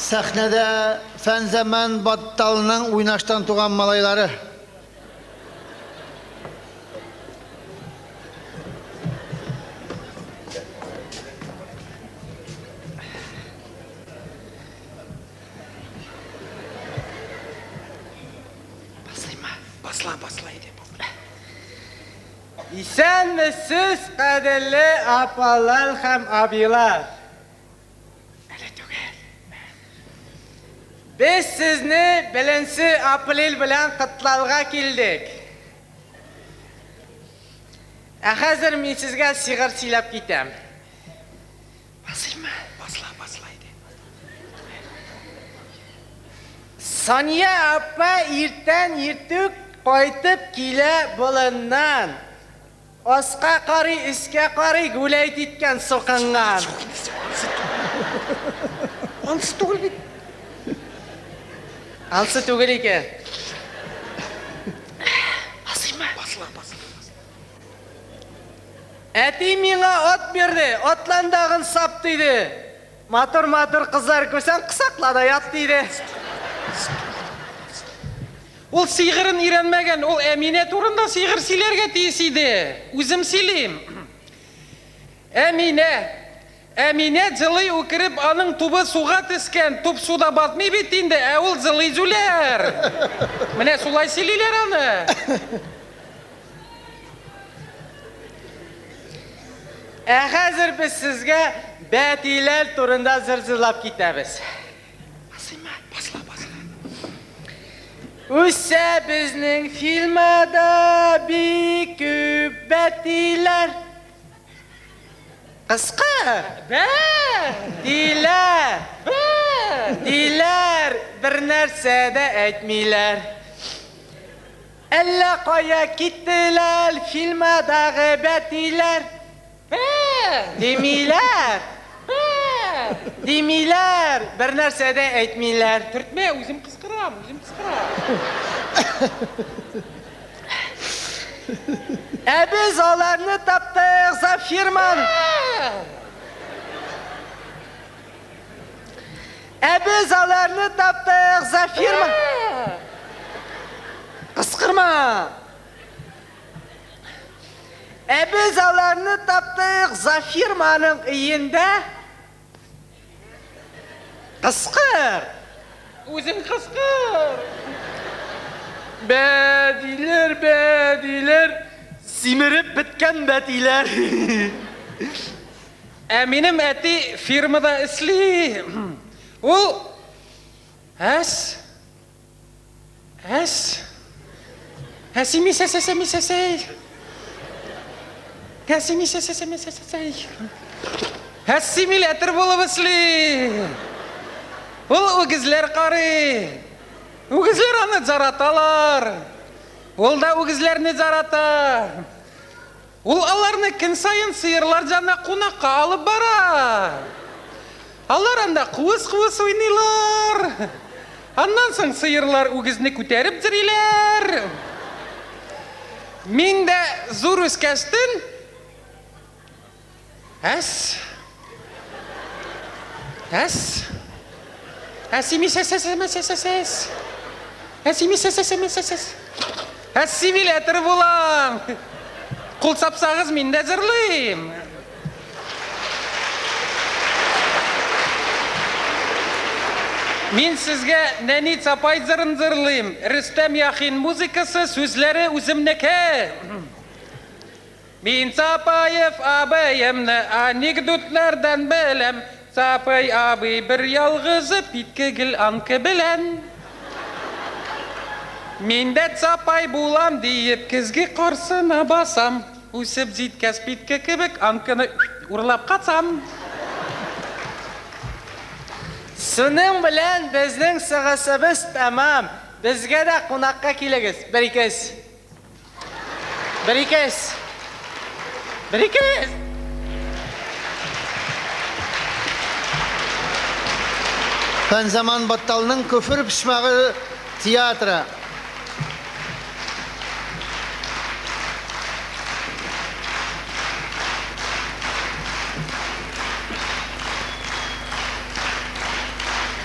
Сәхнәдә Фәнзаман Батталның уйнаштан туган малайлары. Баслыймы? Басла, басла иде. Исәнмесез, кадерле апалар һәм абыйлар. Әле түгел. Без сезне беренче апрель белән котларга килдек. Ә хәзер мин сезгә шигырь сөйләп китәм. Басыймы? Басла, басла иде. Сания апа иртән иртүк кайтып килә болыннан. Аска карый, өскә карый, гүләйт иткән сукынган. Ансы түгел бит. Ансы түгел икән. Басыймы? Басла, басла. Әти миңа ат бирде, атландагын сап диде. Матур-матур кызлар күрсәң, кысакла да ят диде. Ул сыйгырын өйрәнмәгән, ул Әминә турында сыйгыр сөйләргә тиеш иде. Үзем сөйлим. Әминә. Әминә җылый үкереп, аның тубы суга төшкән. Туп суда батмый бит инде, ә ул җылый җүләр. Менә шулай сөйлиләр аны. Ә хәзер без сезгә бәтиләр турында җыр җырлап китәбез. Басыймы? Басла, басла. Үсә безнең фильмада бик күп бәтиләр. Кыска. Бә! Диләр. Бә! Диләр, бер нәрсә дә әйтмиләр. Әллә кая киттеләр фильмадагы бәтиләр. Бә! Димиләр. Бә! Димиләр, бер нәрсә дә әйтмиләр. Төртмә, үзем кычкырам, үзем кычкырам. Ә без аларны таптык за фирман. Ә без аларны таптык за фирма. Кыскырма. Ә без аларны таптык за фирманың өендә. Кыскыр. Үзең кыскыр. Бәдиләр, бәдиләр, симереп беткән бәтиләр. Ә минем әти фирмада эшли. Ул әс әс әсимисәсәсәмисәсәй. Әсимисәсәсәмисәсәй. Ассимилятор булып эшли. Ул үгезләр карый. Үгезләр аны зараталар. Ул да үгезләрне зарата. Ул аларны көн саен сыерлар янына кунакка алып бара. Алар анда куыс-куыс уйныйлар. Аннан соң сыерлар үгезне күтәреп йөриләр. Мин дә зур үскәчтен әс әс әсимисәсәсәмәсәсәс әсимисәсәсәмәсәсәс ассимилятор булам. Кул чапсагыз, мин дә җырлыйм. Мин сезгә Нәни Цапай җырын җырлыйм. Рөстәм Яхин музыкасы, сүзләре үземнеке. Мин Цапаев абыемны анекдотлардан беләм. Цапай абый бер ялгызы питке гел анкы белән. Мин дә Цапай булам диеп көзге каршына басам. Үсеп җиткәч питке кебек анкыны урлап качам. Шуның белән безнең чыгышыбыз тәмам. Безгә дә кунакка килегез. Бер-икес. Бер-икес. Бер-икес. Фәнзаман Батталның Көфер почмагы театры.